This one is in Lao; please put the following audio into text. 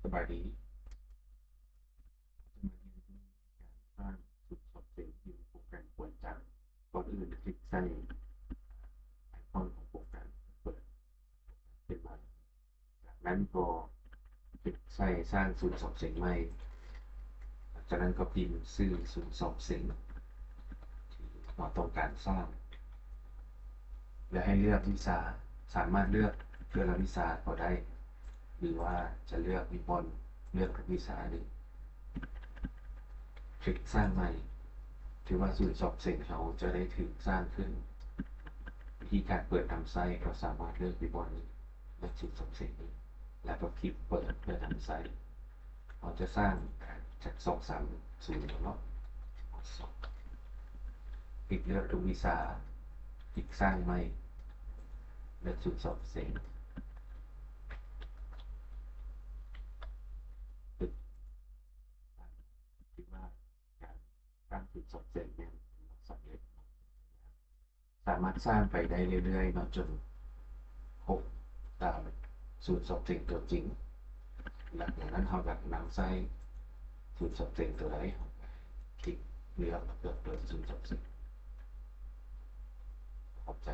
ສະບາຍດີ ຈະມາຮຽນຮູ້ການສ້າງສູນສອບເສັງຢູ່ໃນໂປຣແກຣມກວນຈັກ. ກ່ອນອື່ນຄລິກໃສ່ໄອຄອນຂອງໂປຣແກຣມ ເປີດຂຶ້ນມາ. ຈາກນັ້ນກໍຄລິກໃສ່ສ້າງສູນສອບເສັງໃໝ່. ຈາກນັ້ນກໍພິມຊື່ສູນສອບເສັງທີ່ເຮົາຕ້ອງການສ້າງ ແລະ ໃຫ້ເລືອກວິຊາ. ສາມາດເລືອກເທື່ອລະວິຊາກໍໄດ້ ຫຼືວ່າຈະເລືອກວິບອນ ເລືອກທຸກວິຊາເລີຍ. ຄລິກສ້າງໃໝ່. ຖືວ່າສູນສອບເສັງເຮົາຈະໄດ້ຖືກສ້າງຂຶ້ນ. ວິທີການເປີດນຳໃຊ້ກໍສາມາດເລືອກວິບອນ ເລືອກສູນສອບເສັງ ແລ້ວກໍຄລິກເປີດເພື່ອນຳໃຊ້. ເຮົາຈະສ້າງຈັກສອງສາມສູນເນາະ. ຄລິກເລືອກທຸກວິຊາ, ຄລິກສ້າງໃໝ່, ເລືອກສູນສອບເສັງ. ຖືວ່າການສ້າງສູນສອບເສັງແມ່ນສຳເລັດ. ສາມາດສ້າງໄປໄດ້ເລື້ອຍໆເນາະ ຈົນຄົບຕາມສູນສອບເສັງຕົວຈິງ. ຫຼັງຈາກນັ້ນເຮົາກໍນຳໃຊ້ສູນສອບເສັງຕົວໃດ ເຮົາກໍຄລິກເລືອກເພື່ອເປີດສູນສອບເສັງ. ຂອບໃຈ.